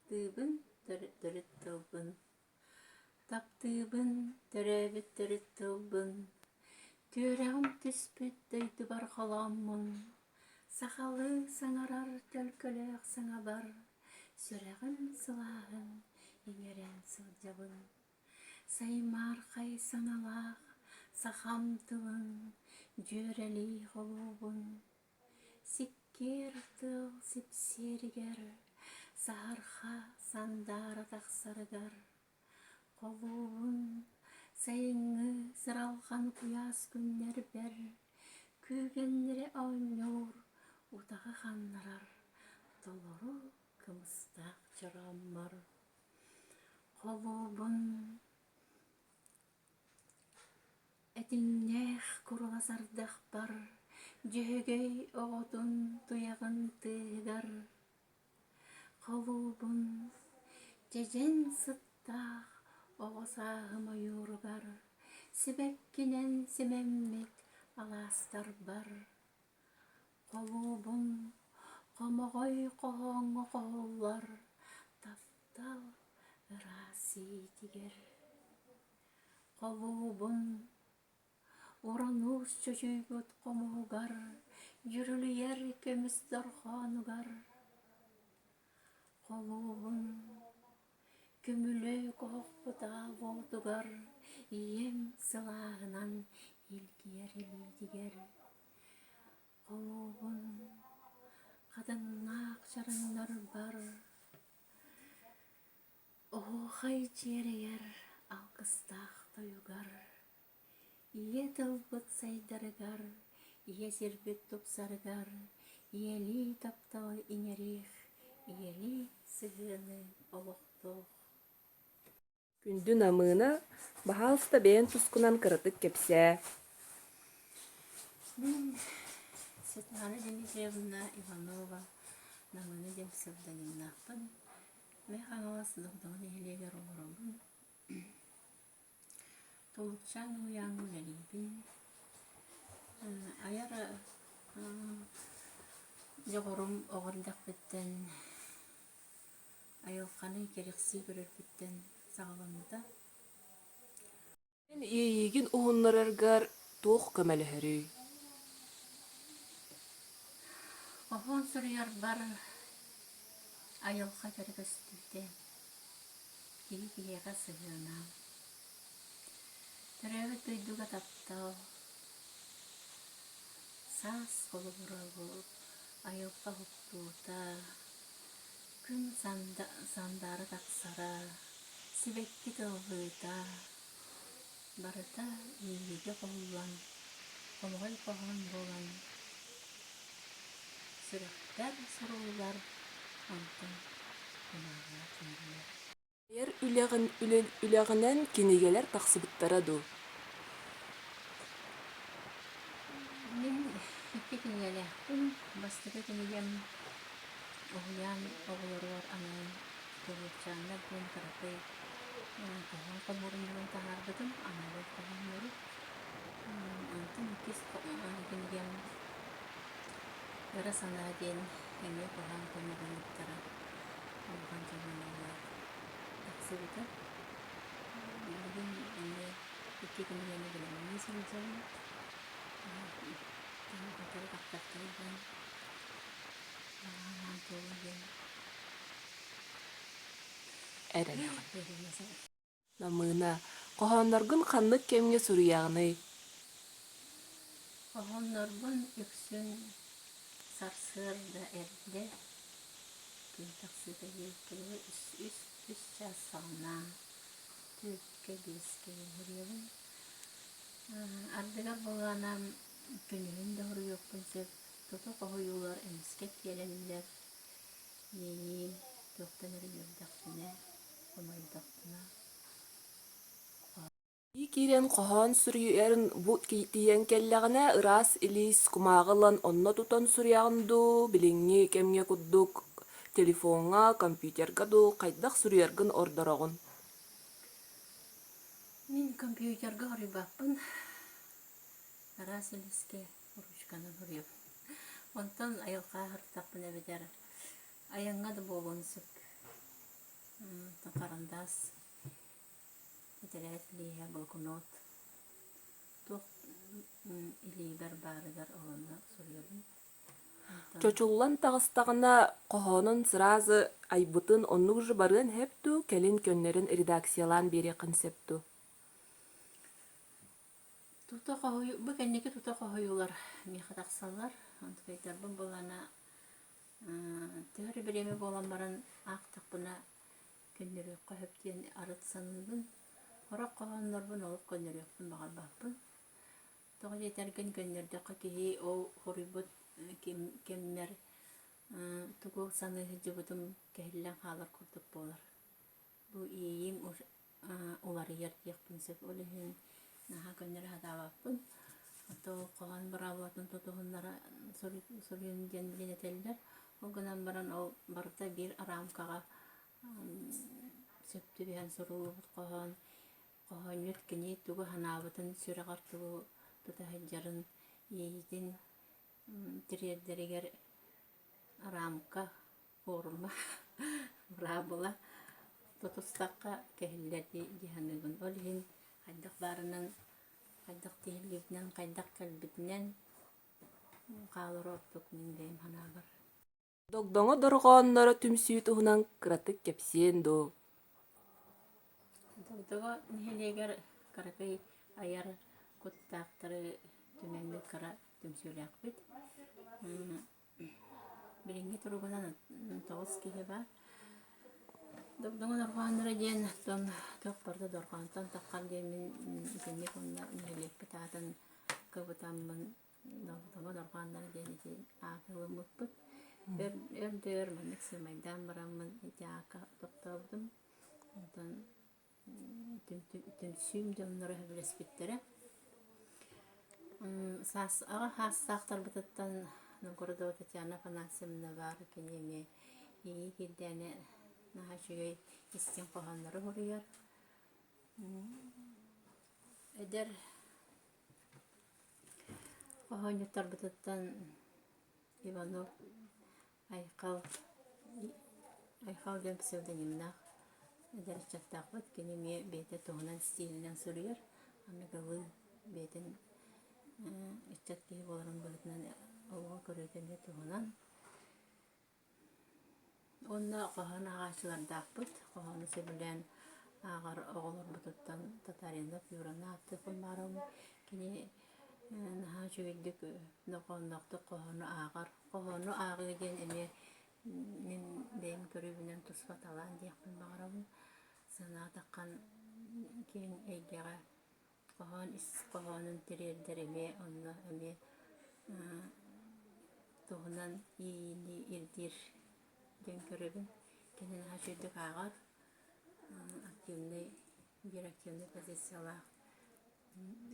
Таптыыбын төрүт тылбын, Таптыыбын төрөөбүт төрүт тылбын, Түөрэҕим түспүт дойдубар холооммун, Сахалыы саҥарар төлкөлөөх саҥабар Сүрэҕим сылааһын иҥэрэн сылдьабын. Саймаархай саҥалаах сахам тылын дьүөрэлии холуубун Сиккиэр тыал сипсиэригэр, саһарха сандаара тахсарыгар, холуубун сайыҥҥы сыралҕан куйаас күннэрбэр күүгэннэри оонньуур, утаҕы ханнарар толору кымыстаах чорооммор. Холуубун Этиҥнээх курулас ардахпар, Дьөһөгөй оҕотун туйаҕын тыаһыгар Холуубун дьэдьэн сыттаах оҕо сааһым ойууругар, Сибэккинэн симэммит алаастарбар Холуубун хомоҕой хоһооҥҥо хоһуллар таптал ыраас иитигэр. Холуубун урануус чочуйбут хомуһугар, дьүрүлүйэр көмүс дорҕоонугар. Холуубун көмүлүөк оһохпут аал уотугар, ийэм сылааһынан илгийэр илиитигэр. Холуубун хатыҥнаах чараҥнарбар Оһуохай дьиэрэйэр алгыстаах тойугар, ийэ тылбыт сайдарыгар, ийэ сирбит тупсарыгар, ийэлии тапталы иҥэриэх, ийэлии сыһыаны олохтуох. Күндү Намыына, баһаалыста бэйэн тускунан кыратык кэпсээ. Мин Светлана Дмитриевна Иванова Намыына диэн псевдонимнаахпын. Мэҥэ Хаҥалас Догдоҥо нэһилиэгэр олоробун. Туллукчаан уһуйааҥҥа үлэлиибин. Айар дьоҕурум оҕо эрдэхпиттэн айылҕаны кэрэхсии көрөрбүттэн саҕаламмыта. Эн иэйиигин уһуннараргар туох көмөлөһөрүй? Хоһоон суруйарбар айылҕа кэрэ көстүүтэ, киһи киһиэхэ сыһыана, төрөөбүт дойдуга таптал, саас холобура бу айылҕа уһуктуута, күн сандаара тахсара, сибэкки тыллыыта барыта иэйиигэ хоһуллан, хомоҕой хоһоон буолан сүрэхтэр суруллар, онтон кумааҕыга түмүллэр. Айар үлэҕин үлэҕинэн кинигэлэр тахсыбыттара дуу? Мин икки кинигэлээхпин. Бастакы кинигэм уһуйаан оҕолоругар анаан Куруутчааннар диэн кыракый хоһоон хомуурунньугун таһаарбытым, аналлаах хоһооннору. Онтон иккис кинигэм Ыра санаа диэн эмиэ хоһоон хомуурунньуктара улахан дьоҥҥо аналлаах тахсыбыта. Билигин эмиэ икки кинигэни бэлэмнии сылдьабын. Сотору тахсыахтара диэн баҕалаан туолуо диэн Эрэнэҕин. Намыына, хоһоонноргун ханнык кэмҥэ суруйаҕыный? Хоһооннорбун үксүн сарсыарда эрдэ күн тахсыыта диэбиккэ үс чаас саҕана түөрткэ биэскэ суруйабын. Ардыгар буоллаҕына күнүһүн да суруйуохпун сөп. Тута хоһуйуулар эмискэ киирэллэр. Иэйиим туохтан эрэ үөрдэхпинэ, хомойдохпуна Киирэн хоһоон суруйарын бу тиийэн кэллэҕинэ ыраас илиис кумааҕы ылан онно тутан суруйаҕын дуу, билиҥҥи кэмҥэ курдук телефоҥҥа, компьютерга дуу хайдах суруйаргын ордороҕун? Мин компьютерга суруйбаппын, араас илиискэ ручканан суруйабын. Онтон айылҕа аһыртахпына эбэтэр айаҥҥа да буолуон сөп. Харандаас, тэтэрээт илииһэ, блокнот туох илиибэр баарыгар олонно суруйабын. Чочуллан таҕыстаҕына хоһоонун сразу айбытын оннук же барыан сөп дуу, кэлин көннөрөн редакциялаан биэриэххин сөп дуу? Тута хоһуйу бу кэнники тута хоһуйуулар миэхэ тахсаллар. Онтукайдарбын буоллаҕына төһө эрэ бириэмэ буолан баран аахтахпына көннөрүөххэ сөп диэн арыт саныыбын. Сорох хоһооннорбун олох көннөрүөхпүн баҕарбаппын. Тоҕо диэтэргин көннөрдөххө киһи ол хоруйбут кэмнэр тугу саныы сылдьыбытым кэһиллэн хаалар курдук буолар. Бу иэйиим уларыйар диэхпин сөп. Ол иһин наһаа көннөрө сатаабаппын. Ото хоһоон быраабылатын тутуһуннара суруйун диэн билин этэллэр. Ол гынан баран ол барыта биир арамкаҕа сөп түбэһэн суруллубут хоһоон Хоһоонньут кини тугу санаабытын, сүрэҕэр тугу тута сылдьарын, иэйиитин тириэрдэригэр рамка, форма, быраабыла тутустахха кэһиллэр дии саныыбын. Ол иһин хайдах баарынан, хайдах тиһиллибитинэн, хайдах кэлбитинэн хаалар ордук мин бэйэм санаабар. Догдоҥо дорҕоонноро түмсүү туһунан кыратык кэпсиэн дуу? Догдоҥо нэһилиэгэр кыракый айар куттаахтары түмэммит кыра түмсүүлээхпит. Билиҥҥи туругунан 9 киһи баар. Догдоҥо дорҕоонноро диэн оттон туох барыта дорҕоонтон таххар диэн мин итинник уонна нэһилиэкпит аатын кыбытаммын Догдоҥо дорҕоонноро диэн ити ааты ылыммыппыт. Өр өр да өр маннык сыымайдаан бараммын ити аакка тохтообутум. Онтон түмсүүм дьонноро сөбүлэспиттэрэ. Саас аҕа саастаахтарбытыттан Новгородова Татьяна Афанасьевна баар кини эмиэ Иэйии киирдээнэ наһаа үчүгэй истиҥ хоһооннору суруйар. Эдэр Хоһоонньуттарбытыттан Иванов Айхал Айхал диэн псевдонимнаах эдэр ыччаттаахпыт. Кини эмиэ бэйэтэ туһунан стилинэн суруйар. Аныгылыы бэйэтин ыччат киһи буоларын быһыытынан олоҕу көрүүтэ эмиэ туһунан. Уонна хоһоон ааҕааччылардаахпыт. Хоһоону сөбүлээн ааҕар оҕолорбутуттан Татаринов Юраны ааттыахпын баҕарабын. Кини наһаа үчүгэйдик дорҕоонноохтук хоһоону ааҕар. Хоһоону ааҕыы диэн эмиэ мин бэйэм көрүүбүнэн туспа талаан диэхпин баҕарабын. Санаатаххан киэҥ эйгэҕэ Хоһоон ис хоһоонун тириэрдэр эмиэ онно эмиэ туһунан иэйиини ирдиир диэн көрөбүн. Кини наһаа үчүгэйдик ааҕар, активнай, биир активнай позициялаах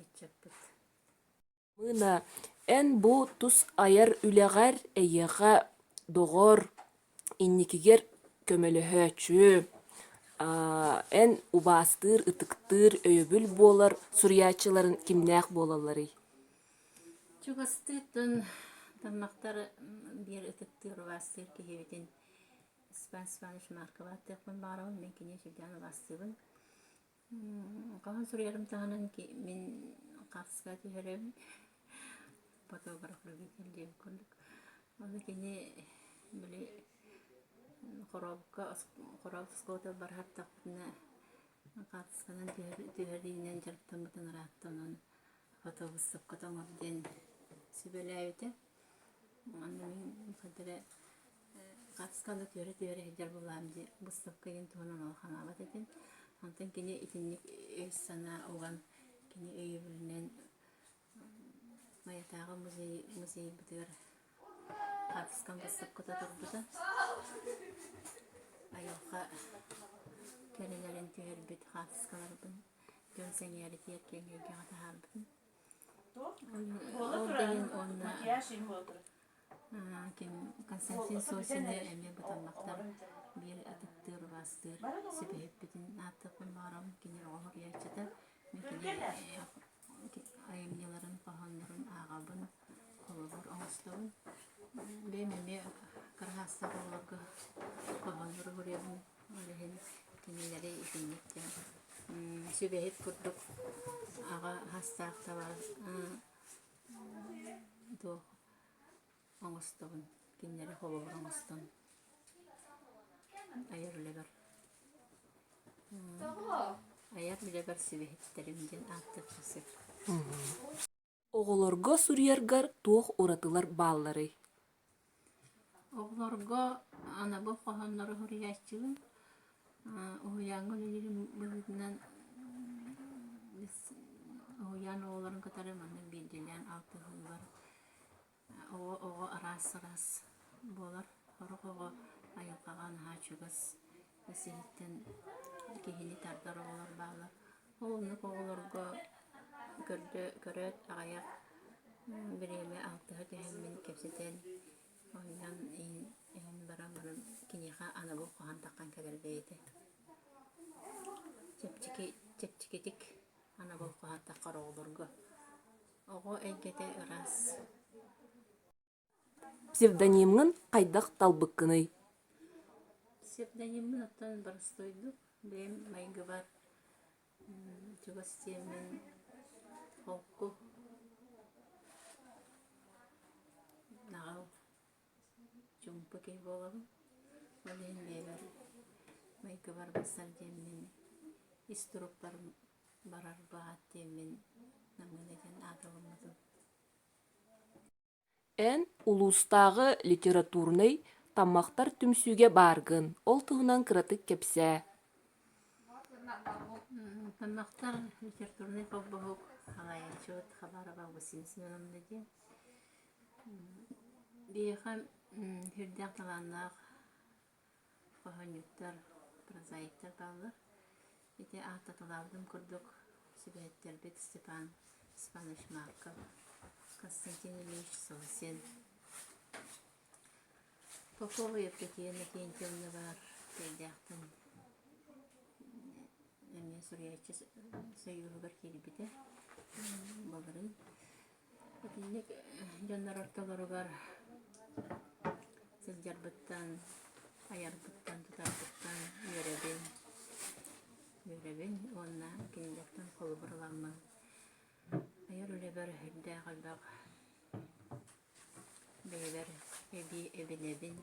ыччаппыт. Мына, эн бу тус айар үлэҕэр эйиэхэ доҕор, инникигэр көмөлөһөөччү, эн убаастыыр, ытыктыыр, өйөбүл буолар суруйааччыларын кимнээх буолалларый? Чугастыыттан таммахтар биир ытыктыыр, убаастыыр киһибитин Степан Степанович Маркова ааттыахпын баҕарабын, мин кинини сүрдээх убаастыыбын. Хоһоон суруйарым таһынан мин хаартыска түһэрим, фотограф любитель диэн курдук. Ону кини били хоруопка хоруоп оскуолатыгар барыһардахпытына хаартысканан түһэриинэн дьарыктаммытын ыраатта онон фотовыставката оҥор диэн сүбэлээбитэ. Онно мин хайдах эрэ хаартысканы түһэрэ-түһэрэ сылдьар буоллаҕым дии, быыстапка диэн туһунан олох санаабат этим. Онтон кини итинник өй-санаа уган, кини өйөбүлүнэн Майатааҕы музей музейбытыгар хаартыскам быыстапката турбута. Айылҕа кэрэлэрин түһэрбит хаартыскаларбын дьон сэҥээритигэр киэҥ эйгэҕэ таһаарбытым. Ол да иһин уонна ким Константин Сосины эмиэ бытаннахтар биир ытыктыыр, убаастыыр сүбэһиппитин ааттыахпын баҕарабын. Кини оҕо суруйааччыта. Мин кини айымньыларын, хоһооннорун ааҕабын, холобур оҥостобун. Бэйэм эмиэ кыра саастаах оҕолорго хоһооннору суруйабын. Ол иһин Кинилэри итинник диэн сүбэһит курдук аҕа хастаах табаар туох оҥостобун, кинилэри холобур оҥостон айар үлэбэр айар үлэбэр сүбэһиттэрим диэн ааттыахха сөп. Оҕолорго суруйаргар туох уратылар баалларый? Оҕолорго анабыл хоһооннору суруйааччыбын. Уһуйааҥҥа үлэлиирим быһыытынан уһуйаан оҕолорун кытары маннык биирдиилээн алтыһыылар Оҕо-оҕо араас-араас буолар. Сорох оҕо айылҕаҕа наһаа чугас сиһиттэн киһини тардар оҕолор бааллар. Ол оннук оҕолорго көрдө көрөөт аҕыйах бириэмэ алтыһа түһэммин кэпсэтэн оонньоон иһин баран баран киниэхэ анабыл хоһоон таххан кэлэр бэйэтэ. Чэпчэки чэпчэкитик анабыл хоһоон таххар оҕолорго Оҕо эйгэтэ ыраас. Псевдонимҥын хайдах талбыккыный? Псевдониммын оттон боростуойдук бэйэм майгыбар чугас диэммин холку наҕыл чуумпу киһи буолабын. Ол иһин бэйэбэр майгыбар барсар диэммин ис турукпар барар баат диэммин Намыына диэн аатылыммытым. Эн улуустааҕы литературнай Таммахтар түмсүүгэ бааргын, ол туһунан кыратык кэпсээ. Таммахтар литературнай холбоһук салайааччыбыт Хабарова Августина Семеновна диэн. Биһиэхэ сүрдээх талааннаах хоһоонньуттар, прозаиктар бааллар. Ити ааттаталаабытым курдук сүбэһиттэрбит Степан Степанович Марков, Константин Ильич Сосин, Попова Евдокия Иннокентьевна баар Кэйдээхтэн эмиэ суруйааччы сойууһугар киирбитэ былырыын. Итинник дьоннор ортолоругар сылдьарбыттан, айарбыттан, тутарбыттан үөрэбин, үөрэбин уонна кинилэртэн холобур ыламмын айар үлэбэр сүрдээх элбэх бэйэбэр эбии эбинэбин,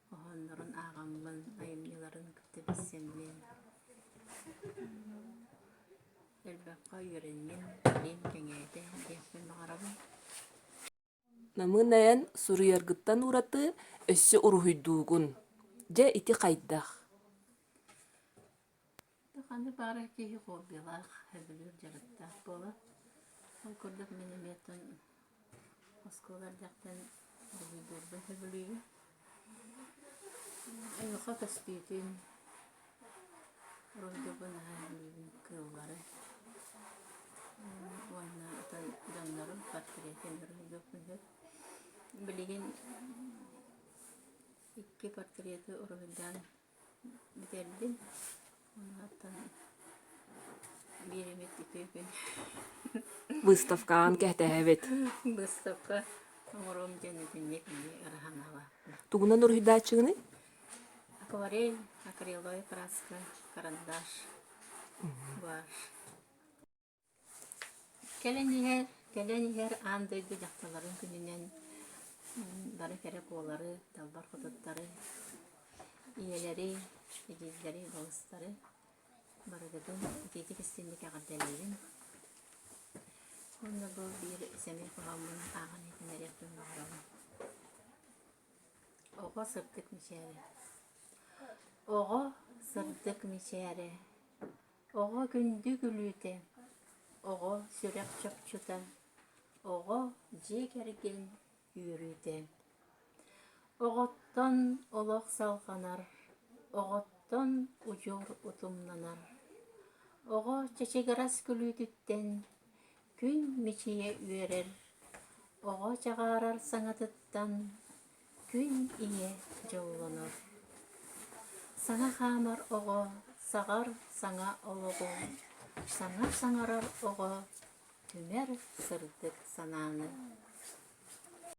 хоһооннорун ааҕаммын, айымньыларын кытта билсэммин Элбэххэ үөрэнним, билиим кэҥээтэ диэхпин баҕарабын. Намыын эн суруйаргыттан ураты өссө уруһуйдуугун. Дьэ ити хайдах? Ханнык баҕарар киһи хоббилаах, сөбүлүүр дьарыктаах буолар. Ол курдук мин эмиэ оттон оскуола эрдэхтэн уруһуйдуурбун сөбүлүүбүн. Айылҕа көстүүтүн Уруһуйдуурбун наһаа сөбүлүүбүн кыыллары уонна отой дьоннору портретин уруһуйдуохпун сөп. Билигин икки портреты уруһуйдаан бүтэрдим. Онтон биир эмит үтүө күн Выставкаҕын кэтэһэбит. Выставка оҥоруом диэн итинник эмиэ ыра санаалаахпын. Тугунан уруһуйдааччыгыный? Акварель, акриловая краска, карандаш, гуашь. Кэлэн иһэр, кэлэн иһэр аан дойду дьахталларын күнүнэн бары кэрэ куолары, далбар хотуттары, ийэлэри, эдьиийдэри, балыстары барыгытын итиитик истиҥник эҕэрдэлиибин. Уонна бу биир сэмэй хоһооммун ааҕан иһитиннэриэхпин баҕарабын. Оҕо сырдык мичээрэ Оҕо сырдык мичээрэ, оҕо күндү күлүүтэ, оҕо сүрэх чопчута, оҕо дьиэ кэргэн үөрүүтэ. Оҕоттон олох салҕанар, оҕоттон удьуор утумнанар. Оҕо чачыгырас күлүүтүттэн Күн мичийэ үөрэр, оҕо чаҕаарар саҥатыттан күн ийэ дьоллонор. Саҥа хаамар оҕо саҕар саҥа олоҕу, саҥа саҥарар оҕо түмэр сырдык санааны.